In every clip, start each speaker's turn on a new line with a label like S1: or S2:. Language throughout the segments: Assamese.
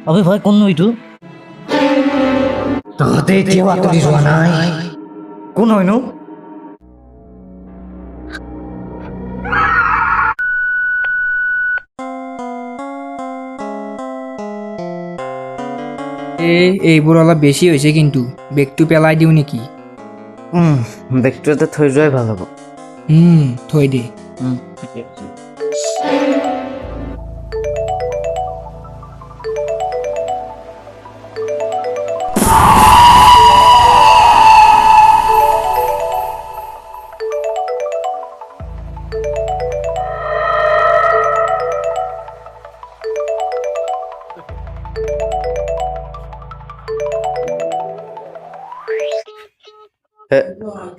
S1: আবে ভাই, কোননো এইটো? তহঁতে এতিয়াও আঁতৰি যোৱা নাই? কোন হয়নো?
S2: এই এইবোৰ অলপ বেছি হৈছে কিন্তু, বেগটো পেলাই দিওঁ নেকি?
S1: বেগটো ইয়াতে থৈ যোৱাই ভাল হ'ব।
S2: থৈ দে।
S1: ঠিকে আছে।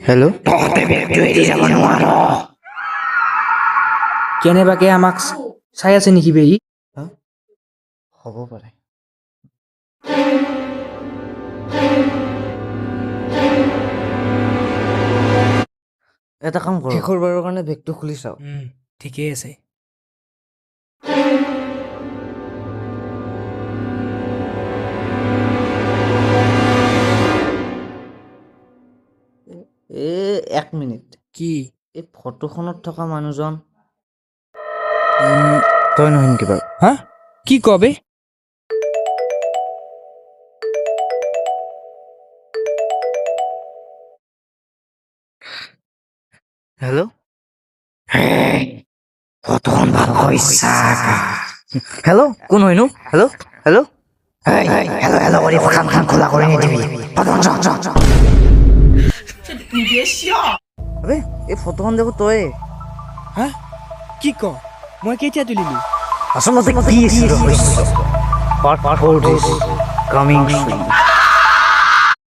S1: হেল্ল', তহঁতে বেগটো এৰি যাব নোৱাৰ।
S2: কেনেবাকে আমাক চাই আছে নেকি বে ই?
S1: হ'ব পাৰে। এটা কাম কৰ, শেষৰবাৰৰ কাৰণে বেগটো খুলি চাওঁ।
S2: ঠিকেই আছে।
S1: এই এক মিনিট।
S2: কি?
S1: এই ফটোখনত থকা মানুহজন তই নহয় নেকি বাৰু?
S2: হা, কি ক বে?
S1: হেল্ল', ফটোখন ভালকৈ চা। হেল্ল', কোন হয়নো? হেল্ল' হেল্ল' হেল্ল' হেল্ল' কৰি কাণখন খোলা কৰি নিদিবি। ফটোখন চা। আবে, এই ফটোখন দেখোন তয়ে।
S2: হা, কি ক? মই কেতিয়া তুলিলো?
S1: আচলতে কি আছিল ৰহস্য? Part 4 is coming soon.